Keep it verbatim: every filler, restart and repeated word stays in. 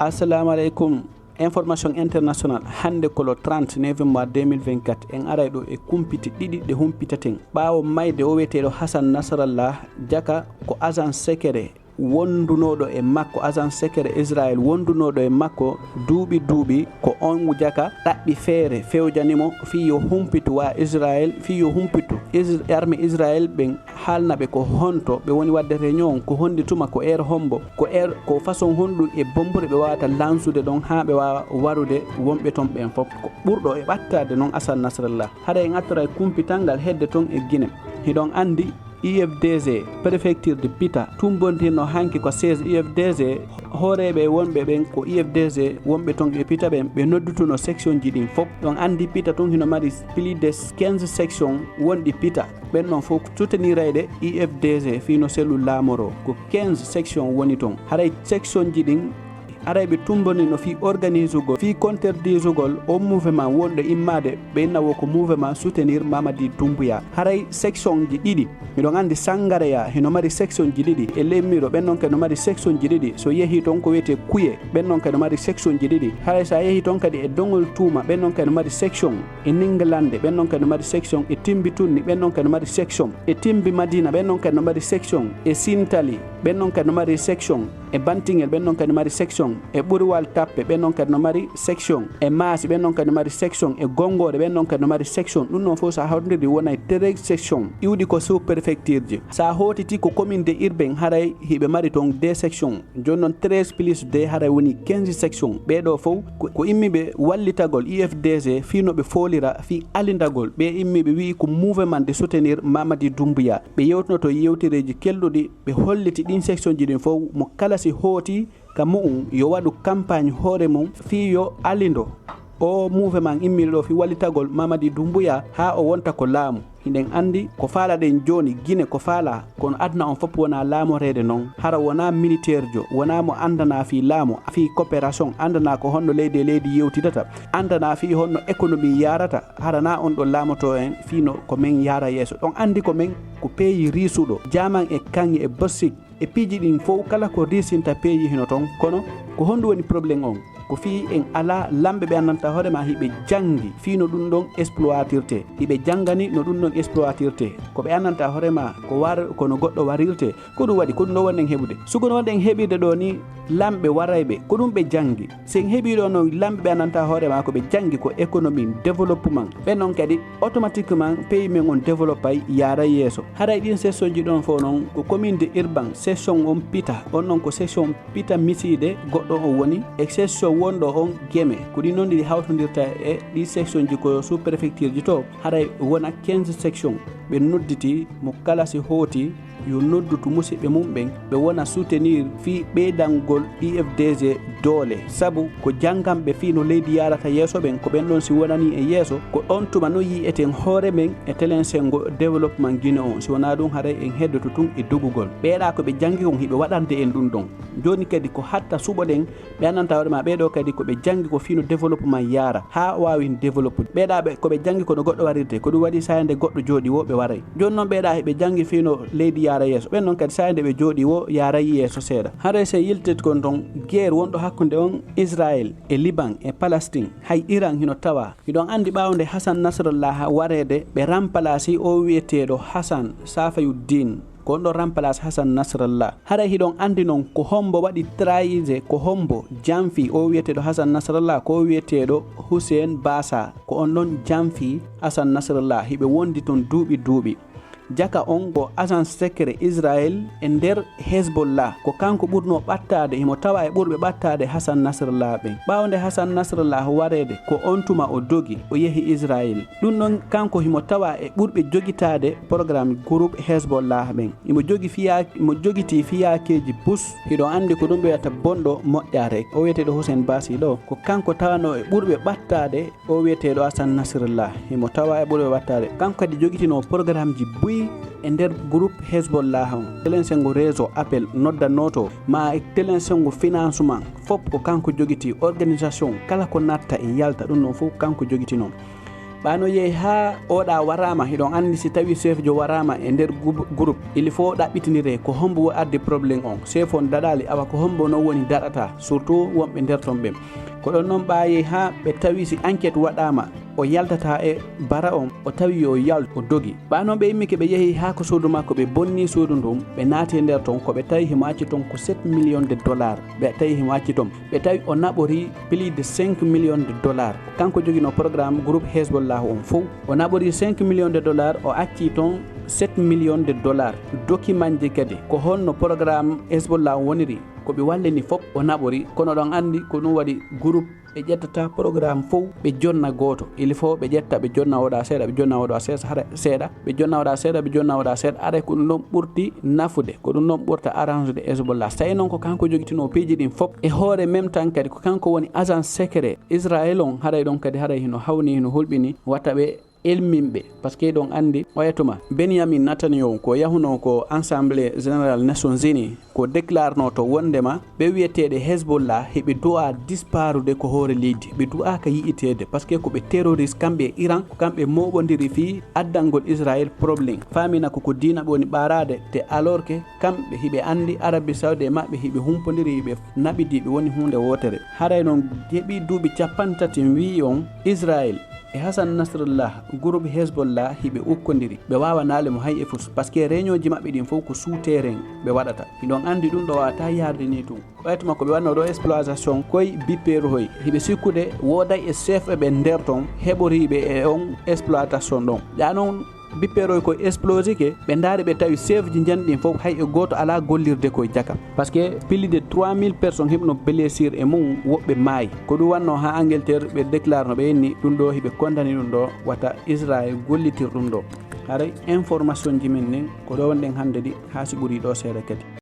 Assalamu aleykum. Information international, hannde ko le trente novembre deux mille vingt-quatre, en aray ɗo e kumpite ɗiɗi ɗe humpitaten. Ɓaawo mayde o wiyeteeɗo Hassan Nasrallah, jaka ko agent secret wondunooɗo e makko, agent secret Israël wondunooɗo e makko duuɓi duuɓi, ko on jaka ɗaɓɓi feere fewjani mo fii yo humpitu wa Israël, fii yo humpitu Is-, armée Israël ɓen, haalna ɓe ko honto ɓe woni waɗde réunion on, ko honndi tuma, ko heure hombo, ko heure, ko façon honɗum e bombure ɓe waawata lansude ɗon haa ɓe waawa warude wonɓe ton ɓen fof. Ko ɓurɗo e ɓattaade non Hassan Nasrallah. Hara en attoray kumpital ngal hedde ton e Gine. Hiɗon anndi I F D G, préfecture de Pita, tumbondirno hanki ko siège I F D G, hooreeɓe wonɓe ɓen ko I F D G wonɓe ton e Pita ɓen, ɓe noddutuno section ji ɗin fof. Ɗon anndi Pita tun hino mari plus de quinze section wonɗi Pita. Ɓen ɗon fof soutenirayɗe I F D G fii no sellu laamoroo. Ko quinze section woni ton. Haray section ji ɗin, haray ɓe tumbondirno fii organisugol, fii contredisugol on mouvement wonɗo immaade, ɓe inna wo ko mouvement soutenir Mamadi Doumbouya. Haray section ji ɗiɗi, miɗon anndi Sangaraya hino mari section ji ɗiɗi, e Lemmiro ɓen ɗon kadi no mari section ji ɗiɗi, so yehi ton ko wiyetee Kuye, ɓen ɗon kadi no mari section ji ɗiɗi. Haray sa yehi ton kadi e Doŋol Tuuma, ɓen ɗon kadi no mari section, e Ninglande, ɓen ɗon kadi no mari section, e Timbi Tunni, ɓen ɗon kadi no mari section, e Timbi Madina, ɓen ɗon kadi no mari section, e Sintali, ɓen ɗon kadi no mari section, e Bantiŋel, ɓen ɗon kadi no mari section, e Ɓuriwal Tappe, ɓen ɗon kadi no mari section, e Maasi, ɓen ɗon kadi no mari section, e Gonngoore, ɓen ɗon kadi no mari section. Ɗum ɗon fof sa hawtindiri wonay treize section iwɗi ko sous-préfecture ji. Sa hootiti ko commune de urbain, haray hiɓe mari ton deux section. Jooni noon treize plus deux haray woni quinze section. Ɓee ɗoo fof ko, ko immiiɓe wallitagol I F D G fii no ɓe foolira fii alindagol. Ɓee immiiɓe wi'i ko mouvement de soutenir Mamadi Doumbouya. Ɓe yewtinoto yewtereeji kelɗuɗi, ɓe holliti ɗin section ji ɗin fof, mo kala si hooti ka mu'un yo waɗu campagne hoore mum fii yo alindo o mouvement immiiɗo ɗo fii wallitagol Mamadi Doumbouya haa o wonta ko laamu. Hiɗen anndi ko faalaɗen jooni, Gine ko faalaa, kono aduna on fof wonaa laamoreede noon. Hara wonaa militeerjo, wonaa mo anndanaa fii laamu, fii coopération, anndanaa ko honno leydi e leydi yewtidata, anndanaa fii honno économie yaarata, hara naa on ɗo laamotoo en fii no ko men yaara yeeso. Ɗon anndi ko men ko peeyi riisuɗo, jaaman e kaŋŋe e bosik, e piiji ɗin fow kala ko riisinta peeyi hino ton. Kono ko honɗum woni problème on? Ko fii en alaa lamɓe ɓe anndantaa hoore maa hiɓe janngi fii no ɗum ɗon exploitirtee. Hiɓe janngani no ɗum ɗon exploitirtee. Ko ɓe anndantaa hoore maa ko war-, ko no goɗɗo warirtee. Ko ɗum waɗi, ko ɗum ɗo wonɗen heɓude. Sugo no wonɗen heɓirde ɗo ni, lamɓe warayɓe, ko ɗum ɓe janngi. Si en heɓii ɗo no lamɓe ɓe anndantaa hoore maa ko ɓe janngi ko économie, développement. Ɓen ɗon kadi, automatiquement, pays men on développay, yaaray yeeso. Haray ɗin section ji ɗon fof noon, ko commune de urbain, section on Pita, on noon ko section Pita Misiide goɗɗo on woni, e section wonɗo on Geme. Ko ɗin noon ɗiɗi hawtondirta e ɗi section ji ko sous-préfecture ji to, haray wona quinze section. Ɓe nodditi mo kala si hooti, yo noddutu musiɓɓe mum ɓen, ɓe wona soutenir fii ɓeydangol I F D G doole. Sabu ko jannganɓe fii no leydi yaarata yeeso ɓen, ko ɓen ɗon si wonanii e yeeso, ko on tuma no yi'eten hoore men e telen senngo développement Gine on. Si wonaa ɗum, haray en heddoto tun e dogugol. Ɓeeɗaa ko ɓe janngi kon, hiɓe waɗande en ɗum ɗon. Jooni kadi ko hatta suɓoɗen ɓe anndantaa hoore maa, ɓee ɗoo kadi ko ɓe janngi ko fii no développement yaara, haa waawi développude. Ɓeeɗaa ɓe, ko ɓe janngi ko no goɗɗo warirtee, ko ɗum waɗi saaya nde goɗɗo jooɗii woo ɓe waray. Jooni noon ɓeeɗaa hiɓe janngi fii no leydi yaara yeeso, ɓen noon kadi saaya nde ɓe jooɗii woo yaaray yeeso seeɗa. Haray si en yiltit kon ton, guerre wonɗo hakkunde on Israël e Liban e Palestine, hay Iran hino tawaa. Hiɗon anndi ɓaawo nde Hassan Nasrallah wareede, ɓe rampalasi o wi'eteeɗo Hassan Safayuddin. Ko on ɗon remplace Hassan Nasrallah. Haray hiɗon anndi non ko hombo waɗi trahise, ko hombo janfi o wi'eteeɗo Hassan Nasrallah, ko o wi'eteeɗo Hussein Basa, ko on ɗon janfi Hassan Nasrallah, hiɓe wondi ton duuɓi duuɓi. Jaka on ko agent secret Israël e nder Hezbollah, ko kanko ɓurnoo ɓattaade, himo tawa e ɓurɓe ɓattaade Hassan Nasrallah ɓen. Ɓaawo nde Hassan Nasrallah wareede, ko on tuma o dogi, o yehi Israël. Ɗum ɗon kanko himo tawa e ɓurɓe jogitaade programme groupe Hezbollah ɓen. Himo jogi fiya-, himo jogitii fiyaakeeji bus. Hiɗon anndi ko ɗum ɓe wiyata bonɗo moƴƴaare. O wiyeteeɗo Hussein Basi ɗo, ko kanko tawanoo e ɓurɓe ɓattaade o wiyeteeɗo Hassan Nasrallah. Himo tawa e ɓurɓe ɓattaade. Kanko kadi jogitinoo programmeji buy e nder groupe Hezbollah on. Telen senngo réseau appel noddannoo to, maa e telen senngo financement. Fof ko kanko jogitii organisation, kala ko natta e yalta, ɗum ɗon fof kanko jogitinoo. Ɓaano yehi haa oɗa waraama, hiɗon anndi si tawi chef jo waraama e nder gub- groupe, il faut ɗaɓɓitinire ko hombo addi problème on. Chef on daɗali, awa ko hombo non woni daɗata, surtout wonɓe nder ton ɓen. Ko ɗon non ɓa yehi haa ɓe tawi si enquête waɗaama, o yaltata e bara on, o tawi yo yaltu, o dogi. Ɓa non ɓe immike ɓe yehi haa ko suudu makko, ɓe bonni suudu ndun, ɓe naati e nder ton, ko ɓe tawi himo acci ton ko sept millions de dollars. Ɓe tawi himo acci ton. Ɓe tawi o naɓori plus de cinq millions de dollars. Kanko jogino programme groupe Hezbollah on fow. O naɓori cinq millions de dollars, o acci ton sept millions de dollars. Document ji kadi, ko honno programme Hezbollah on woniri, ko ɓe wallini fof o naɓori. Kono ɗon anndi ko ɗum waɗi groupe ɓe ƴettata programme fof ɓe jonna gooto. Il faut ɓe ƴetta, ɓe jonna oɗa seeɗa, ɓe jonna oɗa seeɗa, hara seeɗa, ɓe jonna oɗa seeɗa, ɓe jonna oɗa seeɗa. Aray ko ɗum ɗon ɓurti nafude, ko ɗum ɗon ɓurta arrange de Hezbollah. So tawi noon ko kanko jogitino piiji ɗin fof, e hoore même temps kadi ko kanko woni agent secret Israël on, haray ɗon kadi haray hino hawni, hino hulɓini, wata ɓe elmin ɓe. Parce que ɗon anndi, oya tuma, Benjamin Netanyahu ko yahuno ko Assemblée Générale Nations Unies, ko déclarno to wondema ɓe wiyeteeɗe Hezbollah hiɓe du'a disparude ko hoore leydi, ɓe du'aka yi'iteede, parce que ko ɓe terroriste kamɓe e Iran, ko kamɓe moɓondiri fii addangol Israël problème. Faamina ko, ko diina ɓe woni ɓaaraade, te alors que kamɓe hiɓe anndi Arabie Saoudite e maɓɓe hiɓe humpondiri, hiɓe naɓidi, ɓe woni huunde wootere. Haray non heɓi duuɓi cappanɗe tati, mi wi'i on, Israël e Hassan Nasrallah, groupe Hezbollah, hiɓe ukkondiri. Ɓe waawanaali mo hay e fus, parce que réunion ji maɓɓe ɗin fof ko sous terrain ɓe waɗata. Hiɗon anndi ɗum ɗo waawata yaarde ni tun. Oya tuma ko ɓe wanno ɗo exploitation koye bippeeru hoy. Hiɓe sikkude wooday e chef ɓe nder ton heɓoriiɓe e on exploitation ɗon. Ɗa non bippeeroy ko explosike, ɓe ndaari ɓe tawi chef ji njanɗi ɗin fof hay e gooto alaa gollirde koye jaka. Parce que plus de trois mille personnes heɓno blessure e mum, woɓɓe maayi. Ko ɗum wanno haa Angleterre ɓe déclare no ɓe inni ɗum ɗo hiɓe condamné ɗum ɗo wata Israël gollitir ɗum ɗo. Haray information ji men ɗin ko ɗo wonɗen hannde ɗi haa si ɓuri ɗo seeɗa kadi.